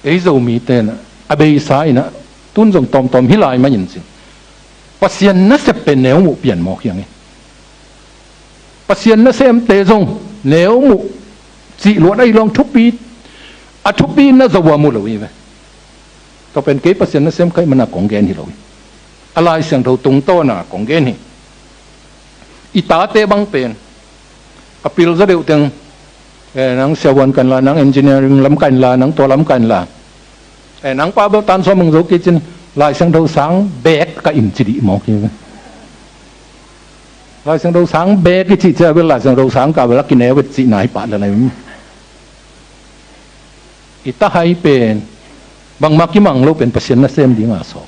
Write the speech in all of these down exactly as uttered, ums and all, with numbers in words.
Ei Zomite in ah, a beisa in ah, tun zong tawmtawm hi lai mah in cin, Pasian nasep pen neu muh pian mawk hi hang hi. Pasian nasemte zong neu muh cih luat ahi lawng thupi, a thupi na zo a mu lo hi ve. Tua pen kei Pasian nasem ka hih man a kong gen hi lo hi. A Lai Siangtho tungtawn a kong gen hi. I tate bang pen a pil zaw deuh teng, eh, nang siavuan ka hi in la, nang engineering lam ka hi in la, nang tua lam ka hi in la, eh, nang pa bel tan sawm bang zo kei cin, Lai Siangtho sang bek ka hi ci dih mawk hi. Lai Siangtho sang bek i cih ciang bel Lai Siangtho sang kah bel a kineu et cihna hi pah lel hi. I tahai pen bangmah kimang lo pen Pasian nasem ding a sawm.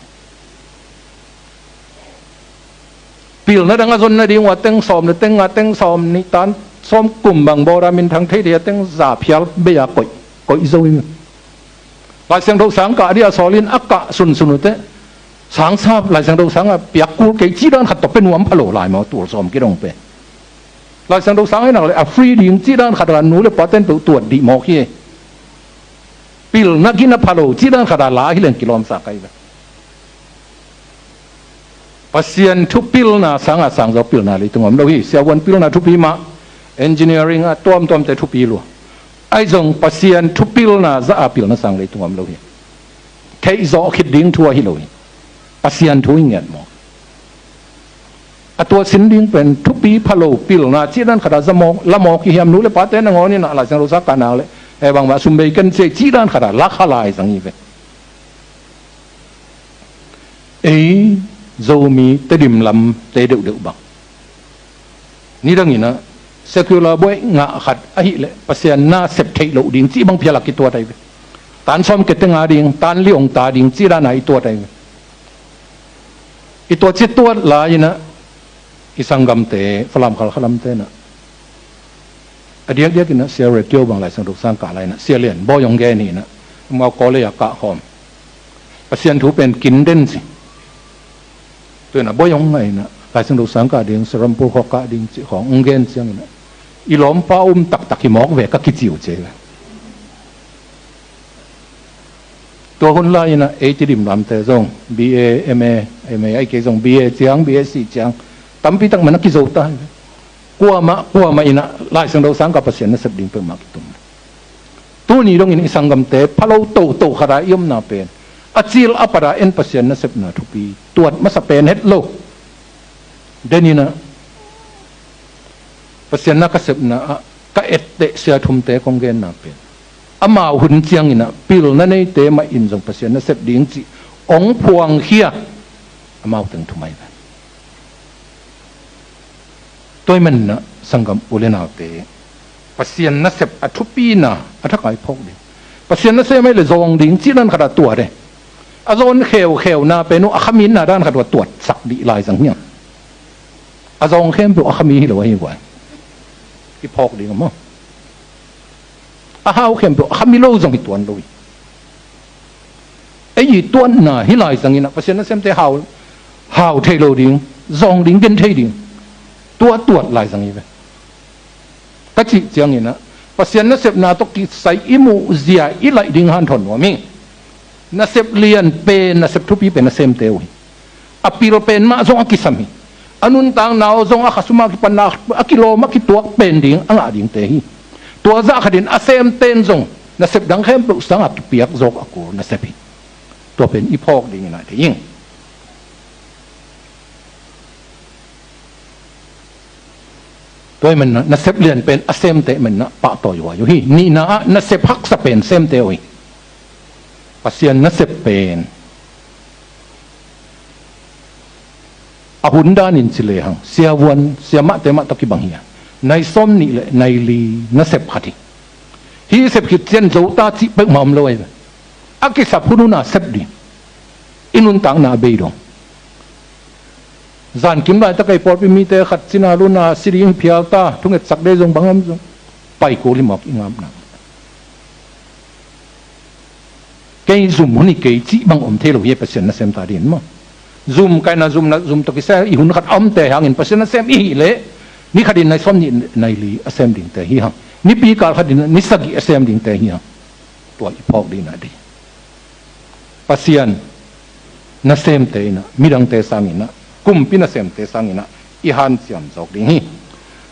Pilna dang a zon nading uh a teng sawm le teng nga, teng sawm nih, tan sawm kum bang bawra minthang thei ding a teng za phial bei a koih, koih zo hi. Lai Siangtho sang kah ding a sawl in a kah sunsun uh teh, sang sa Lai Siangtho sang a piak kul kei cih dan khat tawh pe nuam pha lo lai maw, tul sawm kidong pen. Lai Siangtho sang hi nak leh a free ding cih dan khat a nu le pa ten peuh tuat dih mawk hi. Pilna gina pha lo cih dan khat a la hi leng kilawm sa ka hi ve. Pasian thu pilna sang a sang zaw pilna leitung om lo hi. Siavuan pilna thupi mah, engineering a tuamtuamte thupi lua. Ahi zong Pasian thu pilna zah a pilna sang leitung om lo hi. Theih zawh khit ding thu ahi lo hi. Pasian thu i ngiat mawk. A tua sin ding pen thupi pha lo pilna cih dan khat a za mawk, la mawk hi hiam, nu le pate nangawn in ah Lai Siangtho sang kah nak leh, eh, bangmah sum bei ken ci ei cih dan khat a la kha lai zang hi ve. Ei Zomi Tedim lamte deuhdeuh bang, nidang in ah secular buaih ngah khat ahih leh Pasian nasep theih loh ding cih bang phial a kituat ahi ve. Tan sawm kei teng a ding, tan li ong ta ding cih dan a i tuat ahi ve. I tuat ci tuat lai in ah i sanggamte Falam Khalkha lamte in ah a diakdiak in ah Sia Retio bang Lai Siangtho sang kah lai in ah Sia Lian Bawi hong gen hi in ah, amau college a kah khawm. Pasian thu pen kin den ci. Tua in ah Bawi hong ngai in ah Lai Siangtho sang kah ding, Serampore khawng kah ding cih khawng hong gen ciang in ah i lawmpa um taktak hi mawk ve ka kici uh ci hi ve. Tua hun lai in ah ei Tedim lamte zong B A, M A, M A ahih kei zong B A ciang, B S C ciang tampi tak man a kizo ta hi ve. Kuamah, kuamah in ah Lai Siangtho sang kah Pasian nasep ding peuhmah kitum. Tuni dong in i sanggamte pha lo toto khat a i omna pen a cil a pat a en Pasian nasepna thupi tuat masa pen het lo. Den in ah Pasian na ka sepna ah ka etteh sia thumte kong genna pen amau hun ciang in ah pilna neite mah in zong Pasian nasep ding cih hong phuangkhia amau teng thum ahi ve. Tua ahih manin ah sanggam u le naute, Pasian nasep a thupina a thak a i phawk ding. Pasian nasem ahih leh zawng ding cih dan khat a tuat e. A zawn kheukheuna pen uh a khaminna dan khat uh a tuatsak dih lai zang hiam? A zawng khempeuh a khami hi lo ahi guai. I phawk ding a maw? A hau khempeuh a khami lo zong hi tuan lo hi. Ei i tuatna hi lai zang in ah Pasian nasemte hau, hau thei lo ding, zawng ding, gen thei ding, tua tuat lai zang hi ve. Ka cih ciang in ah Pasian nasepna tawh kisai i muh zia i laih ding hanthawn nuam hi. Nasep lian pen, nasep thupi pen nasemte uh hi. A pil pen mah zong a kisam hi. A nuntakna uh zong a khasum a kipanna a kilawm a kituak pen ding a ngah dingte hi. Tua zah khatin a semten zong nasep dang khempeuh sang a kipiak zawk a kul nasep hi. Tua pen i phawk ding in ah thei ing. Tua ahih manin ah nasep lian pen a semte ahih manin ah pahtawi huai uh hi. Nihna ah nasep haksa pen semte uh hi. Pasian nasep pen a hun danin ci lehang siavuan siamahte mah tawh kibang hi a, nai sawm nih le nai li nasep khat hi. Hih sep khit ciang zo ta cih peuhmah om lo ahi ve. A kisap hun hun a sep ding, i nuntakna a bei dong. Zankim laitak ei pawlpi mite khat cina luna si ding phial ta, thungetsak dei zong bang om zong pai kul hi mawk i ngapna. Kei zum hun hi kei cih bang om thei lo hi, Pasian nasem ta ding maw? Zum kaina zum na zum tawh kisai i hun khat a omte hangin Pasian nasem i hih leh ni khatin nai sawm nih nai li a sem dingte hi hang. Nipi kal khatin ni sagih a sem dingte hi hang. Tua i phawk ding a ding. Pasian nasemte in ah, midangte sang in ah, kumpi nasemte sang in ah i hanciam zawk ding hi.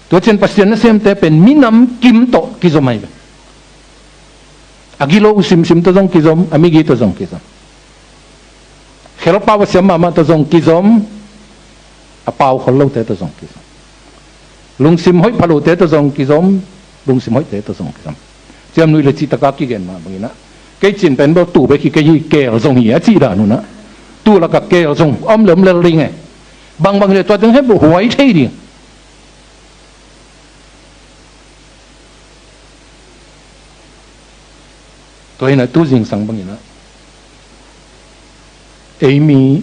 Tua ciang Pasian nasemte pen minam kim tawh kizom ahi ve. A gilo simsim tawh zong kizom, a migi tawh zong kizom. Khelpau a siam mahmah tawh zong kizom, a pau khol lote tawh zong kizom. Lungsim hoih pha lote tawh zong kizom, lungsim hoihte tawh zong kizom. Ciamnuih le cihtak a kigen mah bang in ah, kei cin pen bel tu bek hi kei hi, keel zong hi a cih dan un ah, tu lak ah keel zong om le om lel ding e. Bangbang hi le tua teng hep huai thei ding. Tua hi in ah tu zingsang bang in ah, ei mi,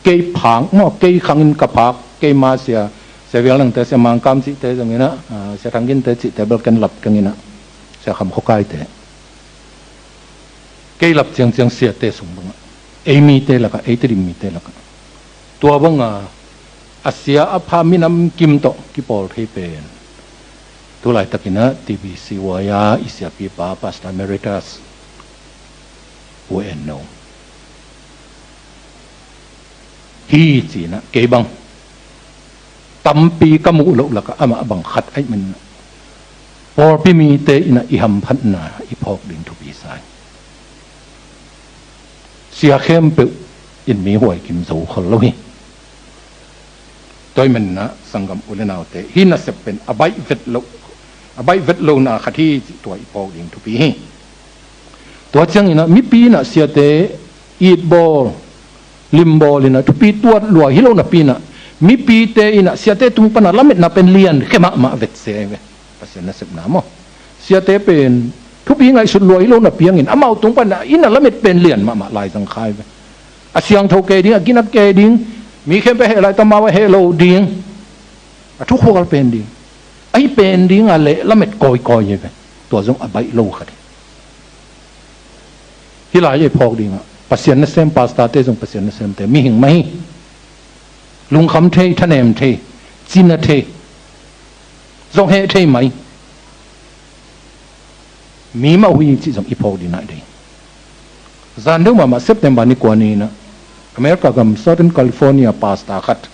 kei phak maw, kei khang in ka phak, keima sia, Sia Vial Nangte, Sia Mang Kam cihte zong in ah, ah, Sia Thang Ginte cihte bel ken lap keng in ah, Sia Kham Khua Kaite, kei lap ciangciang siate sung bang ah, ei mite lak ah, ei Tedim mite lak ah, tua bang a, a sia a pha minam kim tawh kipawl thei pen, tu laitak in ah T B C Y a i siapipa Pastor Emeritus Pu En No hi ci in ah, kei bang tampi ka muh loh lak ah amah bang khat ahih manin ah, pawlpi mite in ah i hamphatna i phawk ding thupi sa hi. Sia khempeuh in mi huai kim zo khol lo hi. Tua ahih manin ah sanggam u le naute, hih nasep pen a baih vet loh, a baih vet lohna khat hi cih tua i phawk ding thupi hi. Tua ciang in ah mipi in ah siate itbawl limbawl in ah thupi tuat lua hi lo napi in ah, mipite in ah siate tung pan a lametna pen lian khe mahmah vet se ahi ve. Pasian nasepna maw, siate pen thupi ngaihsut lua hi lo napi hangin amau tung pan a i na lamet pen lian mahmah lai zang kha ahi ve. A siangtho kei ding, a gina kei ding, mi khempeuh a heh lai ta, amau a heh lo ding, a thukhual pen ding, ahi pen ding a leh lamet kawikawi ahi ve. Tua zong a baih lo khat hi. Hih lai ei phawk ding ah, Pasian nasem pastorte zong Pasian nasemte mihing mah hi. Lungkham thei, thanem thei, cina thei, zong heh thei mai. Mi mah uh hi cih zong i phawk ding ah dei. Zan deuh mahmah September ni kua ni in ah, America gam Southern California pastor khat,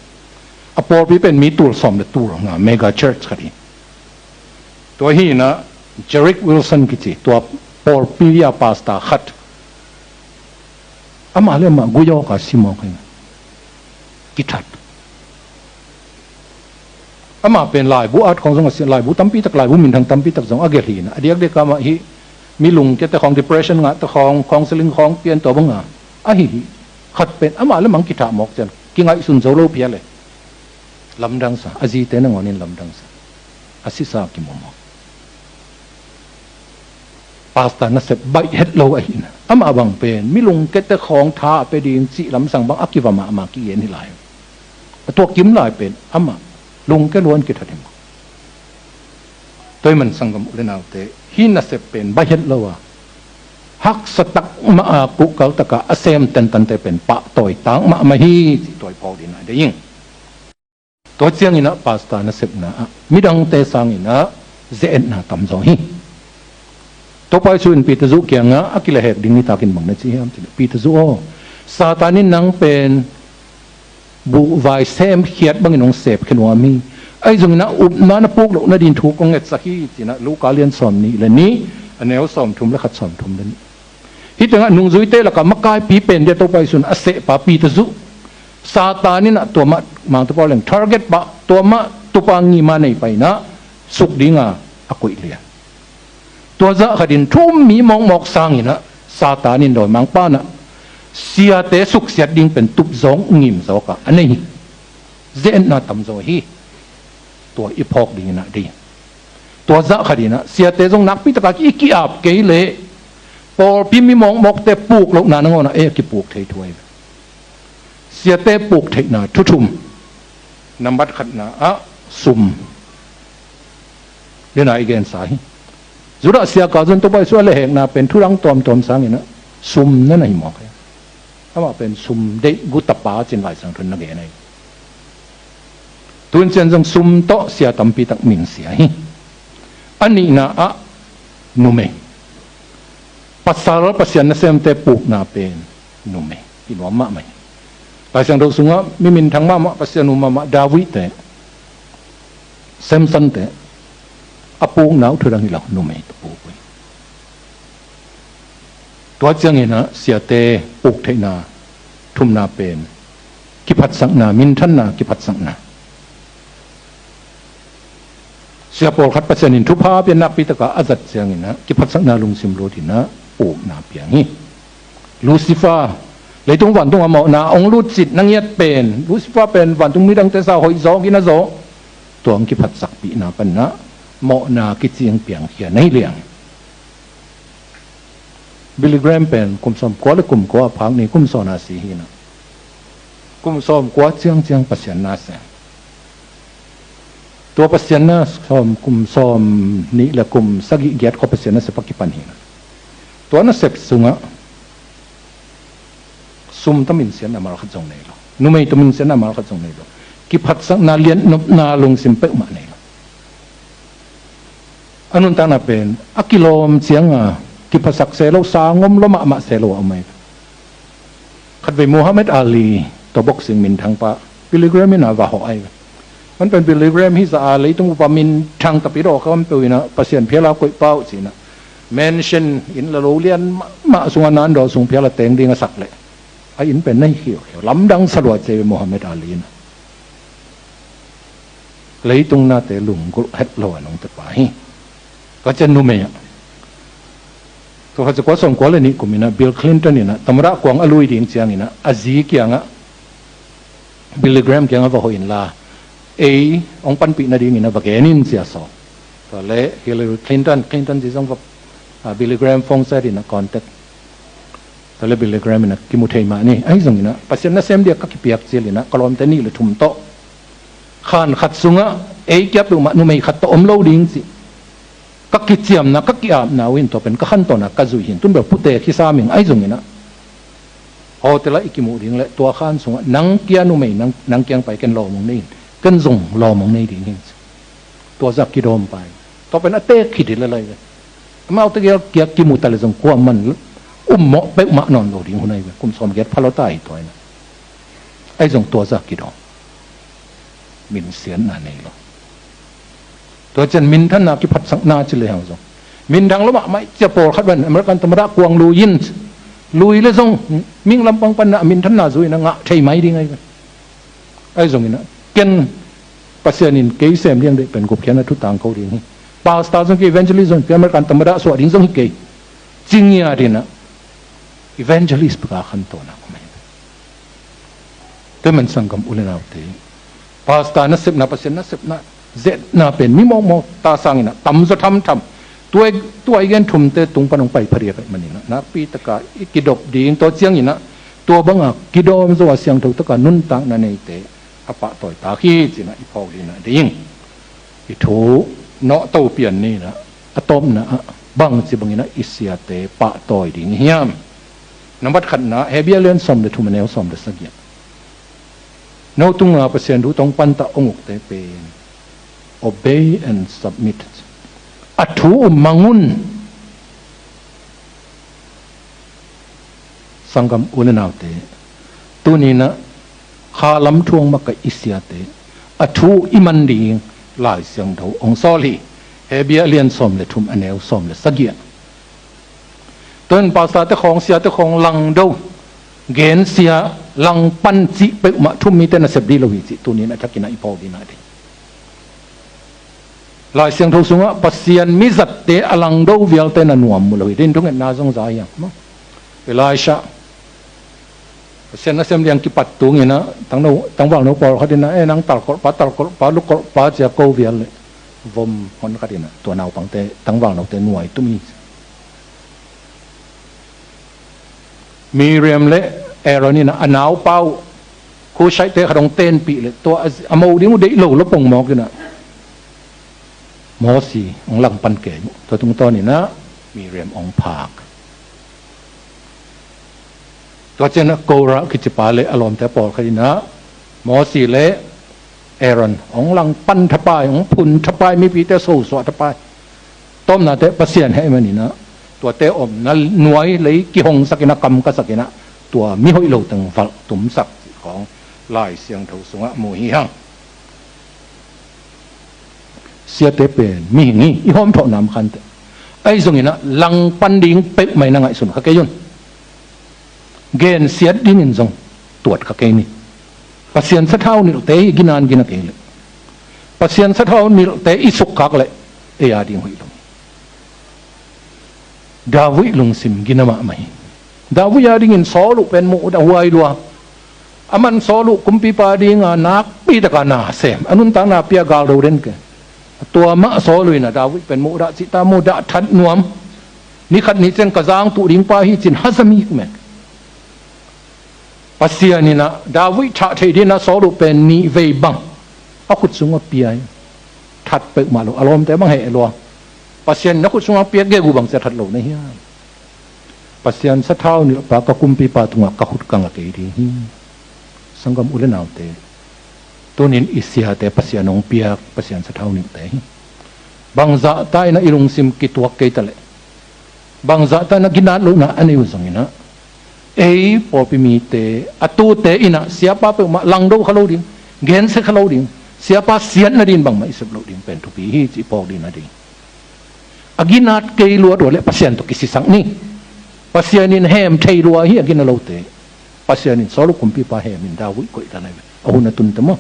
a pawlpi pen mi tul sawm le tul nga, mega church khat hi. Tua hi in ah Jerrick Wilson kici, tua pawlpi a pastor khat, amah le amah gui awk a sim awk hi, kithat. Amah pen laibu at khawng zong a sia, laibu tampi tak, laibu minthang tampi tak zong a gelh hi in ah, a diakdiak a amah hih mi lungkiate khawng, depression ngahte khawng, counseling khawng pian, tua bang a, ahi hi. Khat pen amah le amah kithat mawk ciang kingaihsun zo lo phial e. Lamdang sa, a zite nangawn in lamdang sa, a sisa kimawk mawk. Pastor nasep baih het lo ahi in ah, amah bang pen mi lungkiate khawng tha a pia ding cih lamsang bang a kiva mahmah kigen hi lai. A tua kim lai pen amah lungkia luan kithat hi mawk. Tua ahih man sanggam u le naute, hih nasep pen baih het lo a, haksa tak mah a, kuhkal tak a, a sem tentante pen pahtawi tak mahmah hi cih tua i phawk ding ah dei ing. Tua ciang in ah pastor nasepna ah midangte sang in ah ze-etna tamzaw hi. Topa Jesu in Peter Zu kiangah a kilehhek ding nitak in bang na ci hiam cih leh, Peter Zu aw, Satan in nang pen buhvai semkhiat bangin hong sepkhia nuam hi. Ahi zongin ah upna na puk loh nading thu kong ngetsak hi, ci-in ah Luka lian sawm nih le nih, a neu sawm thum le khat, sawm thum le nih. Hih tengah nungzuite lakah makaipi pen dia Topa Jesu in a sehpa Peter Zu, Satan in ah tua mah mangtupa leng target pah, tua mah tupa ngima nei pah in ah suk dinga a koih lian. Tua zah khatin thu um mi mawkmawk sangin ah Satan in, dawimangpa in ah siate suksiat ding pen tupzawng ngimzawk ah a nei hi. Ze-etna tamzaw hi. Tua i phawk dingin ah dei. Tua zah khatin ah siate zong nakpi takin i ki-ap kei leh pawlpi mi mawkmawkte puk lohna nangawn ah ei a kipuk thei thu ahi ve. Siate puk theihna thu thum. Nambat khatna ah sum. Dena i gensa hi. Judah sia kal zong Topa Jesu a lehhekna pen thu dang tuamtuam sangin ah sum na na hi mawk hi. Amah pen sum deih gu tapa ci-in Lai Siangtho in na gen ahi. Tu-in cian zong sum tawh sia tampi tak mingsia hi. A nihna ah numei. Pasal Pasian nasemte pukna pen Numei hi nuam mahmah hi. Lai Siangtho sungah mi minthang mahmah, Pasian uh mahmah, David te, Samson te, a pukna uh thudang hi lo, numei tawh puk uh hi. Tua ciangin ah siate puk theihna thumna pen kiphatsakna, minthanna kiphatsakna. Sia pawlkhat Pasian in thupha pia, nakpi taka a zat ciangin ah kiphatsakna lungsim lut in ah pukna piang hi. Lucifer, leitung vantung a mawhna hong lutcit na ngiat pen, Lucifer pen vantung midangte sa hoih zawk in a zawh, tua hong kiphatsakpihna panin ah mawhna kicing piangkhia na hi liang. Billy Graham pen kum sawmkua le kum kua a phak ni, kum sawm a si hi in ah, kum sawmkua ciangciang Pasian na sem. Tua Pasian na sawm, kum sawmnih le kum sagih giat khawng Pasian nasep a kipan hi in ah, tua nasep sungah sum tawh minsiatna malkhat zong nei lo, numei tawh minsiatna malkhat zong nei lo, kiphatsakna liatnopna lungsim peuhmah nei lo. A nuntakna pen a kilawm cianga kiphatsak se lo, sang om lua mahmah se lo a om ahi. Khatvei Muhammad Ali tawh boxing minthangpa Billy Graham in a va hawh ahi. Man pen Billy Graham hi zah a leitung upa minthang tapi dawh kha om peuh in ah Pasian phial a koihpa uh ci in ah, mansion, inn le lo lian mahmah sungah nandaw sung phial a teng ding a sak leh, a inn pen na hi khiaukhiau, lamdang sa lua ci hi Muhammad Ali in ah. Leitung nate lunggulh het lo a nungta pa hi. Tua ciang numei ah, tua khat za kua sawmkua le nih kum in ah Bill Clinton in ah tamada kuang a lui ding ciangin ah a zi kiangah, Billy Graham kiangah va hoih inla, ei hong panpih nadingin ah va gen in ci a sawm. Tua le Hillary Clinton, Clinton zi zong va, ah, Billy Graham phone set in ah contact. Tua le Billy Graham in ah kimu thei mah ni. Ahi zongin ah Pasian nasem dia ka kipiak cil in ah ka lawmte nih le thum tawh, khan khat sungah ei kia peuhmah numei khat tawh om lo ding cih ka kiciamna, ka ki-apna uh in tua pen ka khantawn a ka zuih hi in, tun bel pute khisa ming. Ahi zongin ah hotel ah i kimuh ding le tua khan sungah nang kia numei, nang, nang kiang pai ken lawm hong nei in, ken zong lawm hong nei ding hi in. Tua zah kidawm pai. Tua pen a teek khit hi le lai ve. Amaute kia kimu ta le zong kuaman um mawh peuhmah nawn lo ding hun ahi ve. Kum sawmgiat pha lo ta hi tua in ah. Ahi zong tua zah kidawm. Minsiatna nei lo. Tua ciang minthanna kiphatsakna ci le hang zong, minthang lua mahmah cia pawlkhat pen American tamada kuang lui in, lui le zong ming lampang panin ah minthanna zui in ah ngah thei mai ding ahi ve. Ahi zongin ah ken Pasian in kei sem liang deih pen gupkhiatna thu tangko ding hi. Pastor zong kei, evangelist zong kei, American tamada suah ding zong hi kei, ci ngiat in ah evangelist bek a khantawn a om ahi ve. Tua man sanggam u le naute, pastor nasepna, Pasian nasepna, zetna pen mi mawkmawk ta sangin ah tamzaw thamtham. Tua i, tua i gen thumte tung pan hong pai phadiak ahih manin ah nakpi taka i kidop ding, tua ciangin ah tua banga kidawm zo a siangtho taka nuntakna neite a pahtawi tak hi ci in ah i phawk ding a ding. I thu nawhto pian ni in ah, a tawpna ah bangci bangin ah i siate pahtawi ding i hiam? Nambat khatna, Hebru a lian sawm le thum, a neu sawm le sagih ah, no tunga Pasian thu tawh hong pantah hong ukte pen obey and submit. A thu um mang un. Sanggam u le naute, tuni in ah khalam thu hong makaih i siate a thu i man ding Lai Siangtho hong sawl hi. Hebru a lian sawm le thum, a neu sawm le sagih ah. Tua in pastor te khawng, siate khawng langdo, gensia, langpan cih peuhmah thu um mite nasep ding lo hi cih tuni in a thakin ah i phawk ding a ding. Lai Siangtho sungah Pasian mizatte a langdo vialte na nuam mu lo hi. Din thungetna zong za hiam maw? Elisha, Pasian nasem liang kipat tung in ah tangno, tangvalno pawlkhat in ah, "Eh, nang talkolhpa, talkolhpa, lukolhpa," ci a ko vial leh vom hon khat in ah tua naupangte, tangvalnote nuai tum hi. Miriam le Aaron in ah a naupa uh Kushite khat hong tenpih leh tua a, a mo ding uh deih lo lo pongmawk in ah Mosi hong langpan kei uh. Tua tungtawn in ah Miriam hong phak. Tua ciang ah Korah kicipa le a lawmte pawlkhat in ah Mosi le Aaron hong langpan thapai, hong phun thapai, mipite sosuah thapai. Tawpna teh Pasian heh manin ah tuate omna nuai lei kihongsak in ah, kam kasak in ah, tua mihoih lo teng valh tumsak cih khawng Lai Siangtho sungah mu hi hang. Siate pen mihing hi, i hawmthawhna makhante. Ahi zongin ah langpan ding peuhmah in ah ngaihsun kha kei un. Gensiat dingin zong tuat kha kei ni. Pasian sathau nilhte hi, ginan gina kei leh. Pasian sathau nilhte i sukkhak leh ei a ding hoih lo. David lungsim gina mahmah hi. David a dingin Saul uh pen muhdah huai lua. Aman Saul uh kumpipa dinga nakpi taka na sem, a nuntakna pia galdo den ke. Tua mah Saul uh in ah David pen muhdah cih ta, muhdah that nuam. Ni khat ni ciang ka zangtuh ding pa hi cin haza mi kumen. Pasian in ah David thah theih dingin ah Saul uh pen nih vei bang a khut sungah pia hi. That peuhmah lo, a lawmte bang heh lua. Pasian in a khut sungah pia gegu bang cia that lo na hiam? Pasian sathau nilhpa ka kumpipa tungah ka khut ka nga kei ding hi. Sanggam u le naute, tunin i siate Pasian hong piak Pasian sathau nilhte hi. Bangzahta in ah i lungsim kituak kei ta leh, bangzahta in ah ginat lohna a nei uh zongin ah, ei pawlpi mite, a tute in ah siapa peuhmah langdo kha lo ding, gensia kha lo ding, siapa siatna dingin bangmah i sep loh ding pen thupi hi cih phawk ding a ding. A ginat kei lua tua leh Pasian tawh kisisak ni. Pasian in hem thei lua hi a gina lote. Pasian in Saul uh kumpipa hemin David koih ta lai ve, a hun a tunte maw.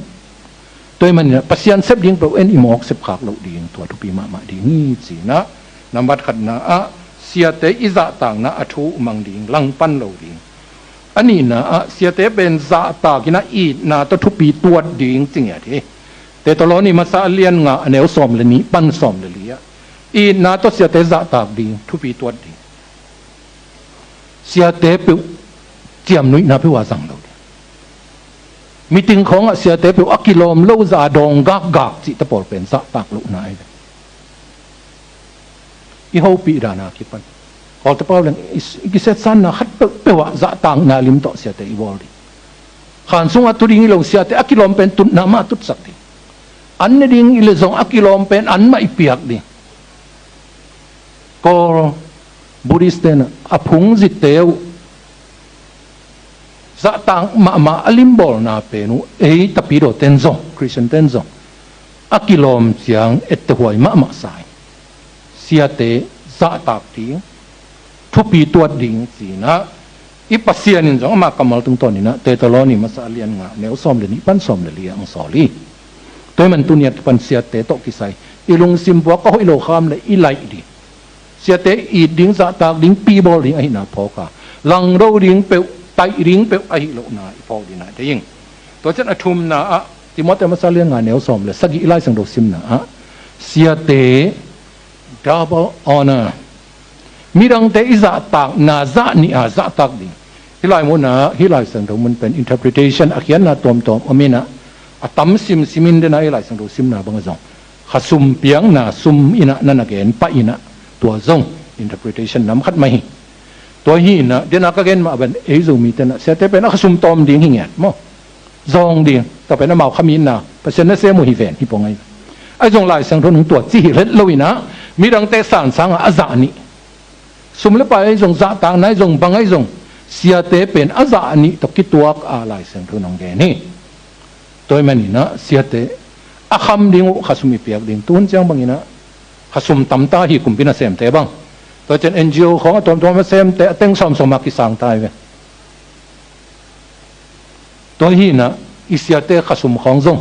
Tua ahih manin ah Pasian sep ding peuh en i mawk sep khak loh ding, tua thupi mahmah ding hi ci-in ah, nambat khatna ah siate i zahtakna a thu mang ding, langpan lo ding. A nihna ah siate pen zahtak in ah itna tawh thupi tuat ding ci ngiat hi. Thessaloni masa a lian nga a neu sawm le nih pan sawm le li ah, itna tawh siate zahtak ding, thupi tuat ding. Siate peuh ciamnuihna peuh a zang lo ding. Meeting khawngah siate peuh a kilawm lo zah a dawng gakgak cihte pawl pen zahtak lohna ahi ve. I hopih dana kipan, Kawlte pau leng i, i kisetsanna khat peuhpeuh ah zahtakna lim tawh siate i bawl ding. Khan sungah tu ding hi lo, siate a kilawm pen tutna mah tutsak ding. An ne ding i leh zong a kilawm pen an mah i piak ding. Kawl Buddhist ten a phungzite uh zahtak mahmah a limbawlna pen uh ei Tapidaw ten zong, Christian ten zong a kilawm ciang ettehuai mahmah sa hi. Siate zahtak ding, thupi tuat ding ci-in ah, i Pasian in zong ama kammal tungtawn in ah Thessaloni masa a lian nga neu sawm le nih pan sawm le li ah hong sawl hi. Tua ahih man tuni a kipan siate tawh kisai i lungsim puak a hoih lo kham le i laih ding. Siate it ding, zahtak ding, pi bawl ding ahihna phawk a, langdo ding peuh, taih ding peuh ahi lohna i phawk ding a deih ing. Tua ciang a thumna ah Timoti masa lian nga neu sawm le sagih i Lai Siangtho simna ah siate double honor, midangte i zahtakna zah nih a zahtak ding. Hih lai mun ah, hih Lai Siangtho mun pen interpretation, a khiatna tuamtuam om in ah, a tam simsim in den ah hih Lai Siangtho simna bang zong khasum piakna sum in ah na na gen pah in ah, tua zong interpretation nam khat mah hi. Tua hi in ah, den ah ka gen mah bang ei Zomite in ah siate pen a khasum tawm ding hi ngiat maw. Zawng ding, tua pen amau khaminna, Pasian nasem uh hi ven hi pong ahi. Ahi zong Lai Siangtho in tua ci hi let lo in ah, midangte san sangah a zah nih, sum le pai ahi zong, zahtakna ahi zong, bang ahi zong, siate pen a zah nih tawh kituak a Lai Siangtho in hong gen hi. Tua ahih manin ah siate a kham ding uh khasum i piak ding, tuhun ciang bangin ah khasum tamta hi kumpi nasemte bang. Tua ciang N G O khawng a tuamtuam nasemte a teng sawmsawm a kisang ta hi ve. Tua hi in ah i siate khasum khawng zong,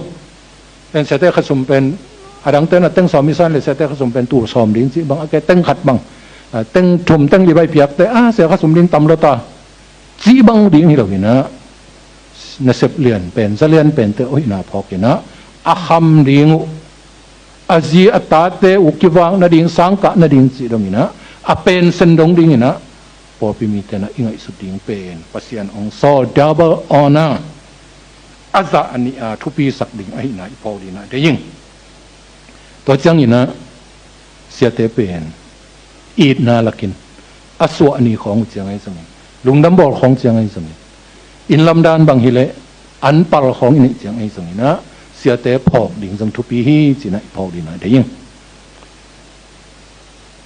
pen siate khasum pen, a dangte in a teng sawm i san le siate khasum pen tul sawm ding cih bang, a ke teng khat bang, a, teng thum teng li bai piakte, a, sia khasum ding tam lo ta cih bang ding hi lo in ah, nasep lian pen, za lian pente uh hihna phawk in ah, a kham ding uh, a zi a tate uh kivak nading, sangkah nading cih dong in ah, a pensen dong ding in ah, pawlpi mite in ah i ngaihsut ding pen Pasian hong sawl double honor, a zah a nih a thupisak ding ahihna i phawk ding a deih ing. Tua ciangin ah siate pen itna lakin a suah ni khawng uh ciang ahi zongin, lungdam bawl khawng ciang ahi zongin, inn lamdan bang hi leh an pal khawng i neih ciang ahi zongin ah siate phawk ding zong thupi hi ci-in ah i phawk ding a deih ing.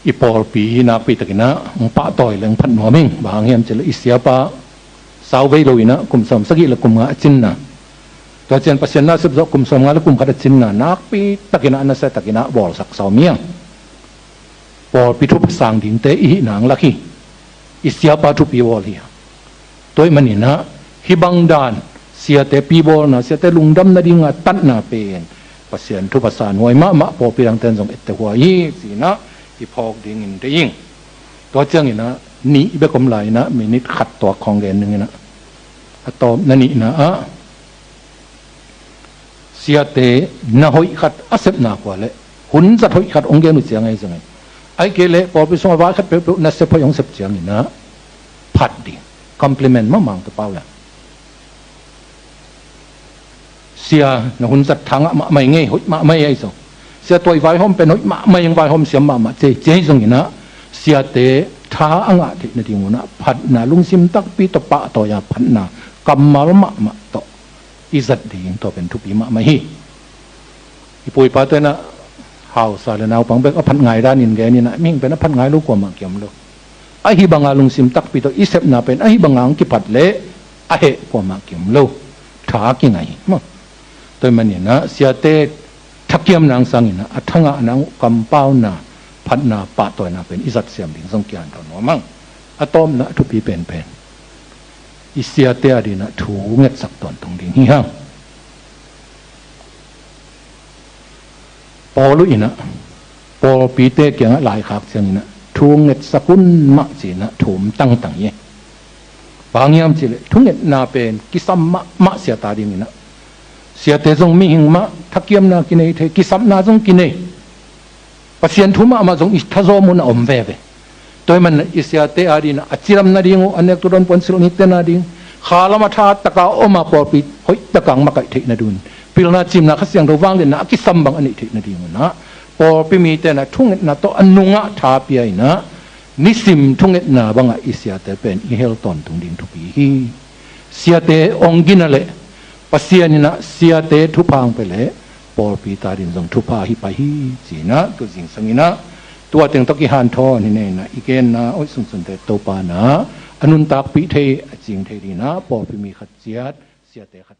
I pawlpi hi nakpi takin ah hong pahtawi leng phat nuam ing. Bang hang hiam cih leh i siapa Sau vei lo in ah kum sawm sagih le kum nga a cinna, tua ciang Pasian nasep zawh kum sawm nga le kum khat a cinna nakpi takin ah, a nasia takin ah bawlsak sawm hi hang. Pawlpi thupha sang dingte i hih nang lak hi. I siapa thupi bawl hi hang. Tua ahih manin ah hih bang dan, siate pibawlna, siate lungdam nading a tatna pen Pasian thupha san huai mahmah, pawlpi dangte'n zong etteh huai hi ci-in ah i phawk dingin deih ing. Tua ciangin ah nih bek om lai-in ah minit khat tuak khawng gen ning in ah, a tawpna nihna ah siate na hoih khat a sepna khua leh hun zat hoih khat hong gen uh ciang ahi zongin, ahih kei leh pawlpi sungah vai khat peuhpeuh na sep hoih hong sep ciangin ah phat ding, compliment mahmah hong tawh pau leh. Sia, na hun zat tha ngah mahmah ing ei, hoih mahmah ei, ahi zong. Sia, tua i vaihawm pen hoih mahmah ing, vaihawm siam mahmah ci ei, ci ei zongin ah siate tha a ngah theih nading un ah phatna, lungsim takpi tawh pahtawi a phatna, kammal mahmah tawh i zat ding, tua pen thupi mahmah hi. I pu i pate in ah hausa le naupang bek a phat ngai danin gen in ah, mihing pen a phat ngai lo kuamah kiam lo. Ahi banga lungsim takpi tawh i sepna pen ahi banga hong kiphat leh a heh kuamah kiam lo. Tha kingai hi maw. Tua ahih manin ah siate thakiamna hang sangin ah a tha ngahna hang uh kampauna, phatna, pahtawina pen i zat siam ding zong kihanthawn nuam hang. A tawpna a thupi penpen, i siate adingin ah thu ngetsak tawntung ding hi hang. Paul in ah pawlpite kiangah laikhak ciangin ah thu ngetsak un mah ci-in ah thum tangtang hi. Bang hiam cih leh thungetna pen kisam mahmah siate adingin ah. Siate zong mihing mah, thakiamna kinei thei, kisapna zong kinei. Pasian thu mahmah zong i thazawm un a om veve. Tua ahih manin i siate adingin ah a cidam nading uh, a nektu dawn puan silh nikten ading, khalam a tha taka om a pawlpi hoih taka hong makaih theih nading un, pilna, cimna, Kha Siangtho vangliatna a kisam bang a neih theih nading un ah pawlpi mite in ah thungetna tawh a nungah tha pia in ah nisim thungetna bangah i siate pen i hel tawntung ding thupi hi. Siate hong gina leh Pasian in ah siate thupha hong pia leh pawlpite adingin zong thupha hi pah hi ci-in ah tu zingsang in ah tua teng tawh kihanthawn hi nei in ah, i genna hoih sunsunte Topa in ah a nuntakpih thei, a cing thei dingin ah pawlpi mi khat ciat, siate khat